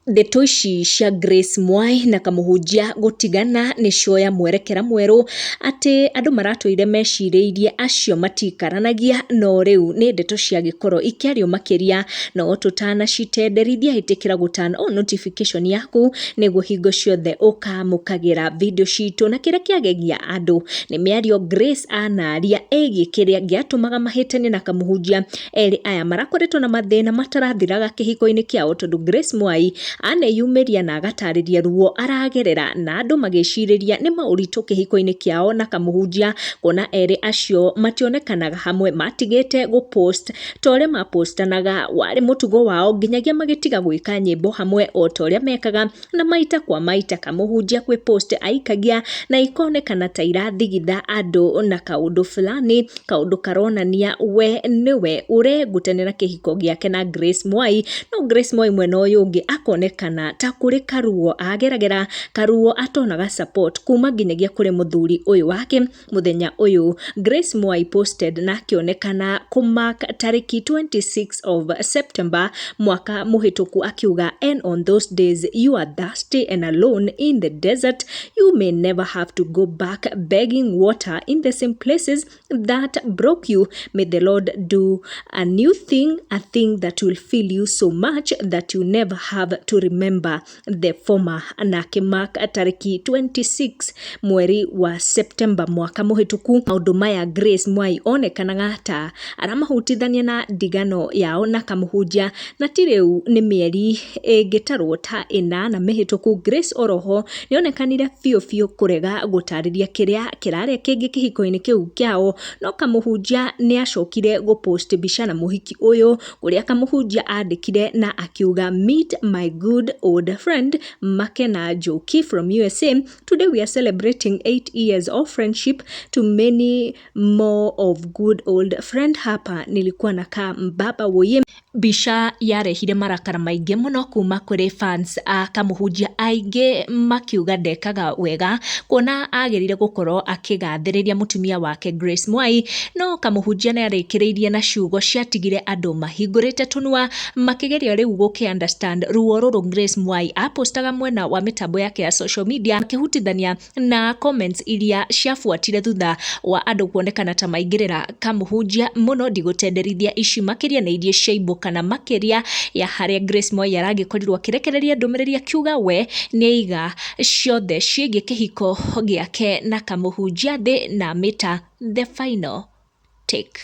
Ndeto ici cia Grace Mwai na kamũhunjia gũtigana nĩ cioya mwerekera mwerũ, atĩ andũ maratũire mecirĩirie acio matikaranagia, no rĩu nĩ ndeto cia gĩkorwo ikĩario makĩria. No tũtanacitenderithia, ĩtĩkĩra gũ turn on notification yaku nĩguo hingo ciothe ũkamũkagĩra video citũ. Na kĩrĩa kĩagegia andũ nĩ mĩario Grace anaria ĩgiĩ kĩrĩa gĩatũmaga mahĩtanie na kamũhunjia. Erĩ aya marakoretwo na mathĩna matarathiraga kĩhiko-inĩ kĩao, tondũ Grace Mwai aneyumĩria na agatarĩria ruo aragerera, na andũ magĩcirĩria nĩ maũritũ kĩhiko-inĩ kĩao na kamũhunjia, kuona erĩ acio mationekanaga hamwe, matigĩte gũ post ta ũrĩa mapostanaga warĩ mũtugo wao, nginyagia magĩtiga gwĩka nyĩmbo hamwe o ta ũrĩa mekaga. Na maita kwa maita kamũhunjia kwĩ post aikagia na ikonekana ta irathigitha andũ na kaũndũ fulani, kaũndũ karonania we nĩwe ũrengutanĩra kĩhiko gĩake na Grace Mwai. No Grace Mwai mwena ũyũ ũngĩ akonekana ta kũrĩ karuo ageragera, karuo atonaga support kuma nginyagia kũrĩ mũthuri ũyũ wake. Mũthenya ũyũ Grace Mwai posted na akĩonekana kũmark tarĩki 26 of September mwaka mũhĩtũku, akiuga, "And on those days you are thirsty and alone in the desert, you may never have to go back begging water in the same places that broke you. May the Lord do a new thing, a thing that will fill you so much that you never have to remember the former." Na akĩmark tarĩki 26 mweri wa September mwaka mũhĩtũku. Maũndũ maya Grace Mwai onekanaga ta aramahutithania na ndigano yao na kamũhunjia, na ti rĩu, nĩ mĩeri ĩngĩtarwo ta 8 mĩhĩtũku. Grace oroho nĩonekanire biũ biũ kũrega gũtarĩria kĩrĩa kĩrarĩa kĩngĩ kĩhiko-inĩ kĩu kĩao. No kamũhunjia nĩ acokire gũpost mbica na mũhiki ũyũ, kũrĩa kamũhunjia andĩkire na akiuga, "Meet my good old friend Makena Njoki from USA. Today we are celebrating 8 years of friendship to many more of good old friend. Hapa nilikuwa nakaa mbaba woye." Mbica yarehire marakara maingĩ mũno kuma kũrĩ fans a kamũhunjia, aingĩ makiuga ndekaga wega kuona agĩrĩire gũkorwo akĩgathĩrĩria mũtumia wake Grace Mwai. No kamũhunjia nĩ arĩkĩrĩirie na ciugo ciatigire andũ mahingũrĩte tũnua makĩgeria rĩu gũkĩ understand ruo rũrũ Grace Mwai apostaga mwena wa mĩtambo yake ya social media, akĩhutithania na comments iria ciabuatire thutha wa andũ kuonekana ta maingĩrĩra kamũhunjia mũno. Ndigũtenderithia ici makĩria, nĩ iria ciaimbũkana makĩria ya harĩa Grace Mwai aragĩkorirwo akĩrekereria ndũmĩrĩri akiuga we nĩ aiga ciothe ciĩgiĩ kĩhiko gĩake na kamũhunjia thĩ na mĩta the final take.